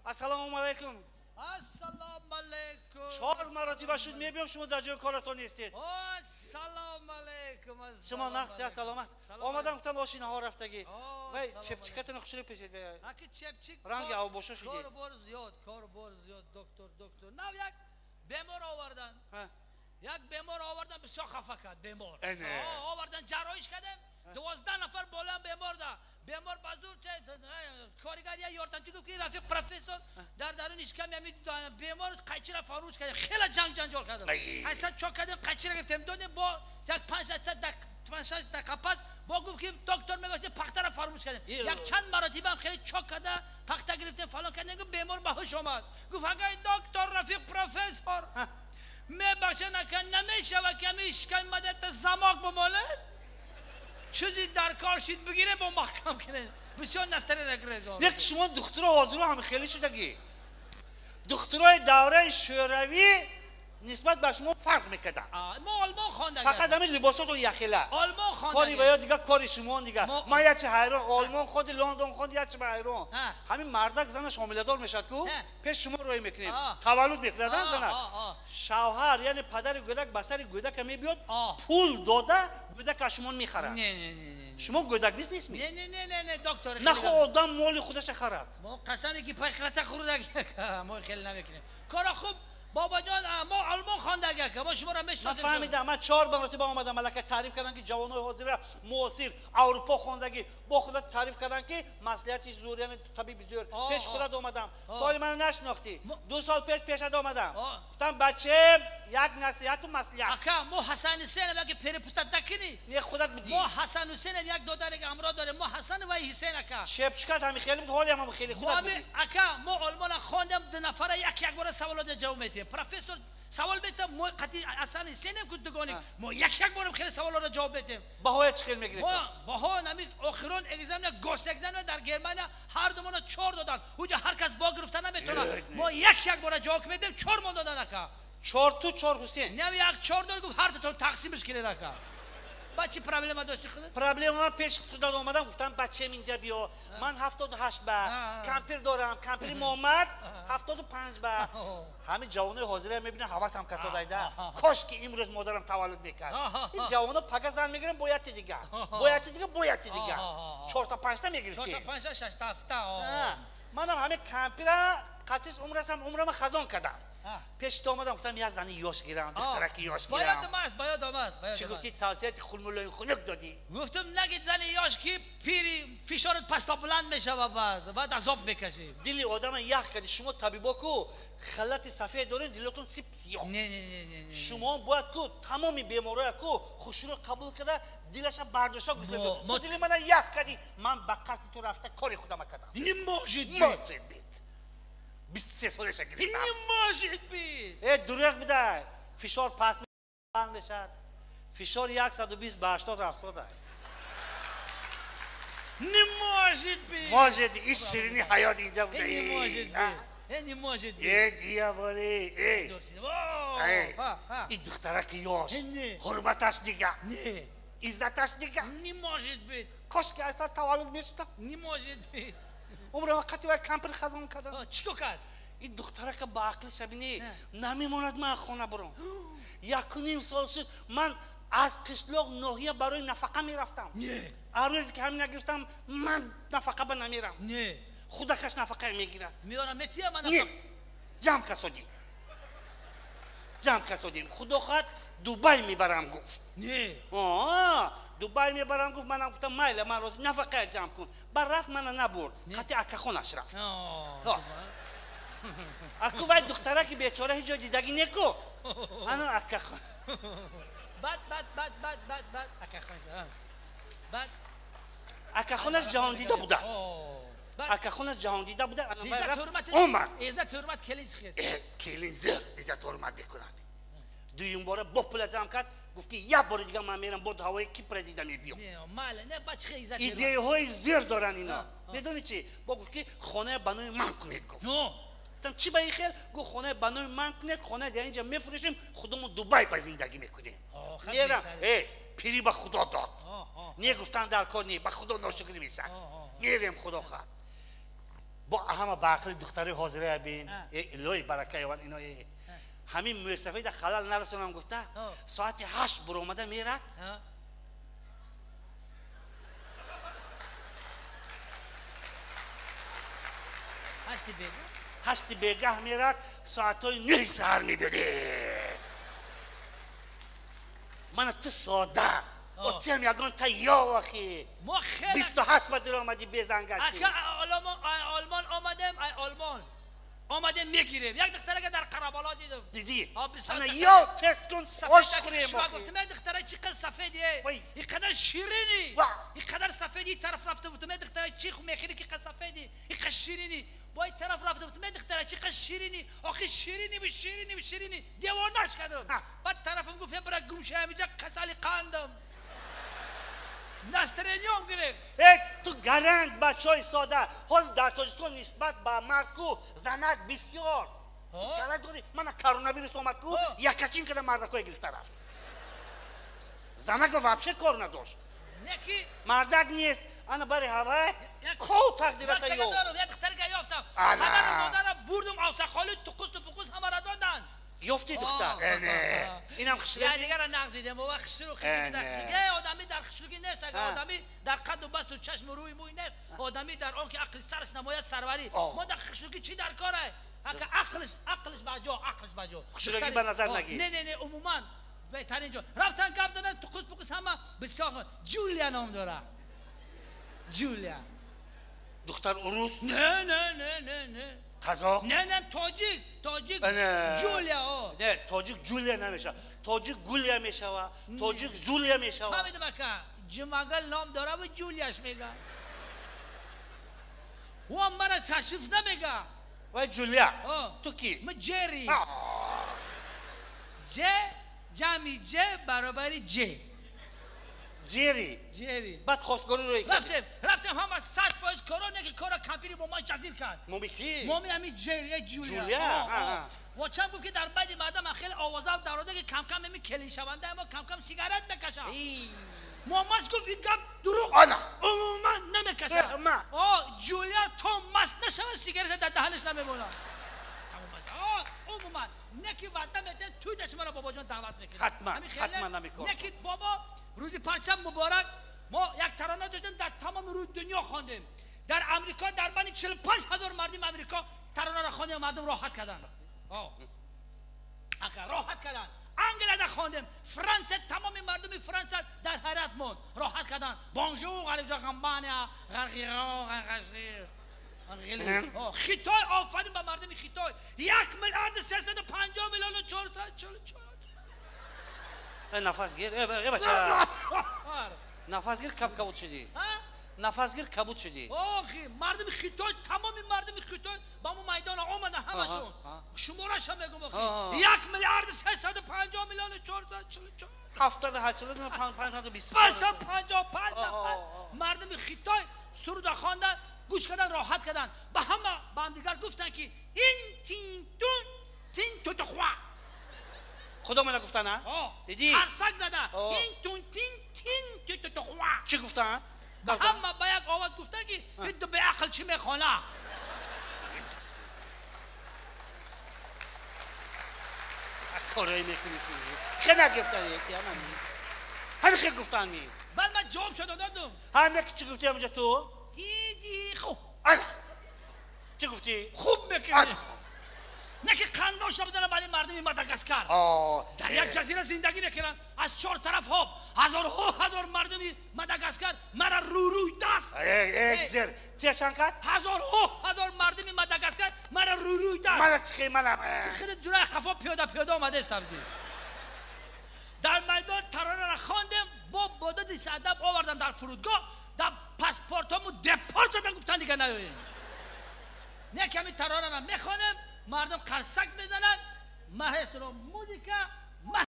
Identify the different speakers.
Speaker 1: Ассалому алайкум.
Speaker 2: Ассалому алайкум.
Speaker 1: Чор маротиба шуд мебиём, шумо дар ҷои коратон нестед.
Speaker 2: Ассалому алайкум.
Speaker 1: Шумо нақс, саломат. Омадам, гуфтам оши наҳор рафтагӣ. Вай чепчикатонро хушрӯ пешед.
Speaker 2: Аки чепчик
Speaker 1: ранги авбошо шудед.
Speaker 2: Кор бор зиёд, кор бор зиёд, доктор, доктор. Нав як бемор овардан. Як бемор овардан, бисёр хафа кард бемор. Овардан, ҷарроҳиш кардем. 12 нафар болам бемор да. Бемор ба зур коригар я ёрдамчи гуфт ки рафиқ профессор дар даруни шиками ҳамин бемор қайчира фаромӯш кардем. Хеле ҷанг ҷанҷол кардем. Ҳайсад чок кардем, қайчира гирифтем, додем бо як 5-6 дақиқа пас бо гуфт ки доктор мебахшед, пахтара фаромӯш кардем. Як чанд маротиба ҳам хеле чок карда пахта гирифтем, фалон кардем, гуфт бемор ба ҳуш омад. Гуфт агай доктор рафиқ профессор мебахшед, ака намешавад ки ҳамин шиками мадата замок бимолед? Чизи дар кор шид бигире бо маҳкам кунед. Бисёр настарена грезо.
Speaker 1: Як шумо духтуро ҳозиро ҳам хеле шудагӣ. Духтурои давраи шӯравӣ нисбат ба шумо фарқ мекарданд.
Speaker 2: Мо олмон хондагӣ.
Speaker 1: Фақат ҳамин либосотон яхела.
Speaker 2: Олмон хондагӣ.
Speaker 1: Кори ва ё дигар кори шумо дигар. Ман якчи ҳайрон, олмон хонди, Лондон хонди, якчи ба ҳайрон. Ҳамин мардак занаш ҳомиладор мешавад ку, пеш шумо рӯй мекунем. Таваллуд мекунад занак. Шавҳар, яъне падари гӯдак ба сари гӯдака мебиёд, пул дода гӯдак аз шумо мехарад. Шумо гӯдак биз нестми?
Speaker 2: Не, не, не, не, не, доктор.
Speaker 1: Нахо одам моли худаша харад.
Speaker 2: Мо қасаме ки пайхата хӯрдаг, мо хеле намекунем. Кора хуб. Бобаҷон, мо олмон хондаг, ака, мо шуморо мешиносем.
Speaker 1: Ман фаҳмидам, ман 4 маротиба омадам, малака таъриф кардам ки ҷавонои ҳозира муосир Аврупо хондагӣ, бо худат таъриф кардам ки маслиҳати зур, яъне табиби зур. Пеш худат омадам. То ҳоли мана нашинохтӣ. 2 сол пеш пешат омадам. Гуфтам бачаем, як насиҳату маслиҳат.
Speaker 2: Ака, мо Ҳасан Ҳусейнам, яке перепутат накунӣ.
Speaker 1: Не, худат бидӣ.
Speaker 2: Мо Ҳасан Ҳусейнам, як додаре ҳамроҳ дорем. Мо Ҳасан ва Ҳусейн, ака.
Speaker 1: Чепчикат ҳами хеле буд, ҳоли ҳам хеле худат бидӣ.
Speaker 2: Ака, мо олмона хондам, 2 нафара як як бора саволот ҷавоб медиҳем. Профессор савол метам, мо қати Ҳасан Ҳусейнам ку дугоник, мо як як борам хеле саволоро ҷавоб медиҳем.
Speaker 1: Баҳоя чӣ хел мегирифтед?
Speaker 2: Баҳо нами охирон экзамена, госэкзамена дар Германия ҳар думона 4 доданд. Уҷа ҳар кас бо гирифта наметавонад. Мо як як бора ҷавоб медиҳем, 4 мон доданд, ака.
Speaker 1: 4 ту 4 Ҳусейн.
Speaker 2: Не, як 4 дод, гуфт ҳар дутон тақсимш кунед, ака. Ба чӣ проблема дошти худат?
Speaker 1: Проблема ман пеш худат омадам, гуфтам бачаем инҷа биё. Ман 78 ба кампир дорам, кампири Муҳаммад 75 ба. Ҳамин ҷавонои ҳозира мебинам, ҳавасам касодайда. Кош ки имрӯз модарам таваллуд мекард. Ин ҷавоно пага зан мегирам, бо яти дигар. Бо яти дигар, бо яти дигар. 4 та 5 та мегирифтем.
Speaker 2: 4 та 5 та, 6 та 7 та.
Speaker 1: Манам ҳамин кампира қатис умрасам, умрама хазон кардам. Пеш то омадам, гуфтам як зани ёш гирам, духтараки ёш гирам.
Speaker 2: Ба ёдам аст, ба ёдам аст, ба ёдам.
Speaker 1: Чӣ гуфтӣ? Тавсияти хулмулои хунук додӣ.
Speaker 2: Гуфтам нагид зани ёш ки пири фишорат паста баланд мешава, баъд азоб мекашӣ.
Speaker 1: Дили одама ях кардӣ. Шумо табибо ку халати сафед доред, дилотон сип сиёҳ.
Speaker 2: Не, не, не, не, не.
Speaker 1: Шумо бояд ку тамоми бемороя ку хушрӯ қабул карда дилаша бардошта гузошта. Ту дили мана ях кардӣ. Ман ба қасди ту рафта кори худама кардам.
Speaker 2: Не может быть.
Speaker 1: Может быть. 23 солеша гирифтам.
Speaker 2: Не может быть.
Speaker 1: Дурӯғ бидай. Фишор паст мешавад. Фишор 120 ба 80 рафтода.
Speaker 2: Не может быть.
Speaker 1: Может, ин ширини ҳаёт инҷа буда.
Speaker 2: Не может быть. Не может быть.
Speaker 1: Дьяволи, ин духтараки ёш. Ҳурматаш дигар.
Speaker 2: Не.
Speaker 1: Иззаташ дигар.
Speaker 2: Не может быть.
Speaker 1: Кош ки аз сар таваллуд мешудам.
Speaker 2: Не может быть.
Speaker 1: Умрама қати вай кампир хазон кардам.
Speaker 2: Чӣ кор кард?
Speaker 1: Ин духтарака ба ақли шабинӣ намемонад ман хона бурам. 1.5 сол шуд ман аз қишлоқ ноҳия барои нафақа мерафтам. Ар рӯзе ки ҳамин нагирифтам ман нафақа ба намерам. Худакаш нафақа мегирад.
Speaker 2: Меорам, метия ман
Speaker 1: нафақа. Ҷамъ касодим. Ҷамъ касодим. Худо хоҳад Дубай мебарам гуфт. Дубай мебарам гуфт, манам гуфтам майла ман розӣ нафақа ҷамъ кун. Бар рафт мана набурд. Қати акахонаш рафт. Аку вай духтараки бечора ҳеҷ ҷой дидагӣ неку. Ана акахон.
Speaker 2: Бад бад бад бад бад бад акахонаш. Бад
Speaker 1: акахонаш ҷаҳондида буда. Акахонаш ҷаҳондида буда. Ана вай рафт омад.
Speaker 2: Иззат ҳурмат келин чӣ хест?
Speaker 1: Келин зиёд иззат ҳурмат мекунад. Дуюм бора бо пула ҷамъ кард, гуфт ки як бори дигар ман мерам бо ҳавои Кипра дида мебиём. Идеяҳои зиёд доранд ино. Медонӣ чӣ? Бо гуфт ки хонаи ба номи ман кунед гуфт. Гуфтам чӣ ба ин хел? Гуфт хонаи ба номи ман кунед, хонаи дар инҷа мефурӯшем, худамон Дубай ба зиндагӣ мекунем. Мерам, пирӣ ба Худо дод. Не гуфтан дар кор не, ба Худо ношукрӣ мешавад. Мерем Худо хоҳад. Бо ҳама ба ақли духтари ҳозира бин, илоҳи барака ёван ино. Ҳамин мӯйсафеда халал нарасонам гуфта, соати 8 буромада мерад. Ҳашти бегаҳ мерад, соатҳои 9 саҳар мебиёд. Мана ту сода, отиам ягон та ёвахи. 28 ба дир омадӣ безангашти.
Speaker 2: Ака Олмон омадем, ай Олмон омадем мегирем. Як духтарага дар Қарабало дидам.
Speaker 1: Дидӣ? Ана ё тест кун, ош хӯрем.
Speaker 2: Гуфтам эй духтара чӣ қадр сафедӣ, ин қадар ширинӣ, ин қадар сафедӣ. Тараф рафта гуфтам эй духтара чӣ мехӯрӣ ки қадр сафедӣ, ин қадр ширинӣ. Бо ин тараф рафта гуфтам эй духтара чӣ қадр ширинӣ, охи ширинӣ ва ширинӣ ва ширинӣ. Девонаш кардам. Баъд тарафам гуфт бира гум шав ҳаминҷа, касали қандам. Настроениям гирифт.
Speaker 1: Э ту гарант бачаҳои сода. Ҳозир дар Тоҷикистон нисбат ба мардку занак бисёр. Ту гарант дорӣ? Мана коронавирус омад ку, якачин када мардакое гирифта рафт. Занак ба вообще кор надошт. Мардак нест. Ана бари ҳавай ко тақдирата ёфт.
Speaker 2: Як духтарга ёфтам. Падару модарам бурдум авсақоли туқусу пуқус ҳамаро доданд.
Speaker 1: Ёфти духтар? Не. Инам хушрӯ.
Speaker 2: Я дигара нағз дидем. Ова хушрӯ хушрӯ. Одами дар хушрӯгӣ нест, агар одами дар қадду басту чашму рӯи мӯй нест, одами дар он ки ақли сараш намояд сарварӣ. Мо дар хушрӯгӣ чӣ дар кор ай? Ака ақлиш, ақлиш ба ҷо, ақлиш ба ҷо.
Speaker 1: Хушрӯгӣ ба назар нагир.
Speaker 2: Не, не, не, умуман беҳтарин ҷо. Рафтан гап задан туқус пуқус ҳама бисёр. Ҷулия ном дорад. Ҷулия.
Speaker 1: Духтар урус?
Speaker 2: Не, не, не, не, не.
Speaker 1: Қазоқ?
Speaker 2: Не, не, тоҷик, тоҷик. Ҷулия, о.
Speaker 1: Не, тоҷик Ҷулия намешавад. Тоҷик Гулия мешавад, тоҷик Зулия мешавад.
Speaker 2: Фаҳмидам ака, Ҷумагал ном дорад ва Ҷулияш мегӯяд. Ӯ ҳам мара ташриф намегӯяд.
Speaker 1: Вай Ҷулия, ту кӣ?
Speaker 2: Ман Ҷери. Ҷ ҷамъи Ҷ баробари Ҷ.
Speaker 1: Ҷери.
Speaker 2: Ҷери.
Speaker 1: Баъд хостгорӣ рӯй кардӣ.
Speaker 2: Рафтем, рафтем ҳама 100% коро не ки кора кампири бо ман ҷазир кард.
Speaker 1: Моми кӣ?
Speaker 2: Моми ҳамин Ҷери, Ҷулия.
Speaker 1: Ҷулия?
Speaker 2: Ва чанд гуфт ки дар байни мардам ман хеле овоза дарода ки кам-кам ҳамин келиншаванда мо кам-кам сигарет мекашам. Момаш гуфт ин гап дурӯғ.
Speaker 1: Ана.
Speaker 2: Умуман намекашам. Ҷулия то маст нашавад сигарета дар даҳанаш намемонад. Умуман не ки ваъда медиҳад туйда шуморо бобоҷон даъват мекунад.
Speaker 1: Ҳатман, ҳатман намекор.
Speaker 2: Не ки бобо рӯзи парчам муборак мо як тарона доштем дар тамоми рӯи дунё хондем. Дар Амрико дар байни 45 ҳазор мардими Амрико таронаро хондем, мардум роҳат карданд. Ака роҳат карданд. Англияда хондем, Франция тамоми мардуми Франция дар ҳайрат монд, роҳат карданд. Бонжур ғарибҷон кампания ғарғиро ғарғаши. Хитой офарин ба мардуми Хитой. 1 миллиард 350 миллиону 444.
Speaker 1: Нафас гир, э бача. Нафас гир, каб кабуд шудӣ. Нафас гир, кабуд шудӣ.
Speaker 2: Охи, мардуми Хитой, тамоми мардуми Хитой ба мо майдон омада ҳамашон. Шумораша мегум охи. 1 миллиард 350 миллиону 444.
Speaker 1: 785 525.
Speaker 2: 555 нафар мардуми Хитой суруда хонданд, гӯш кардан, роҳат карданд. Ба ҳама ба ҳамдигар гуфтанд ки ин тинтун тин тутухва.
Speaker 1: Худо мана гуфтан, а? Дидӣ?
Speaker 2: Қарсак зада. Ин тун тин тин тутухва.
Speaker 1: Чӣ гуфтанд?
Speaker 2: Ба ҳама ба як овоз гуфтанд ки ин ду беақл чӣ мехона?
Speaker 1: Корое мекунӣ ту. Хе нагуфтан яки ҳамин. Ҳамин хе гуфтан ми.
Speaker 2: Баъд ман ҷавоб шо додам.
Speaker 1: Ҳа не чӣ гуфтӣ ҳаминҷа ту?
Speaker 2: Сиди хуб.
Speaker 1: Ана. Чӣ гуфтӣ?
Speaker 2: Хуб мекунӣ. Не ки қандош набуданд барои мардуми Мадагаскар. Дар як ҷазира зиндагӣ мекунанд, аз чор тараф об, ҳазорҳо ҳазор мардуми Мадагаскар мара рӯрӯй даст.
Speaker 1: Э, зер. Тия чанд кат?
Speaker 2: Ҳазорҳо ҳазор мардуми Мадагаскар мара рӯрӯй даст.
Speaker 1: Мара чӣ мана?
Speaker 2: Хеле ҷураи қафо пиёда пиёда омадаистам. Дар майдон таронаро хондем, бо бододи садаб овардан дар фурудгоҳ, дар паспортҳому депорт шудан, гуфтан дига наёем. Не ками таронаро мехонем, мардум қарсак мезананд, маэстро музика.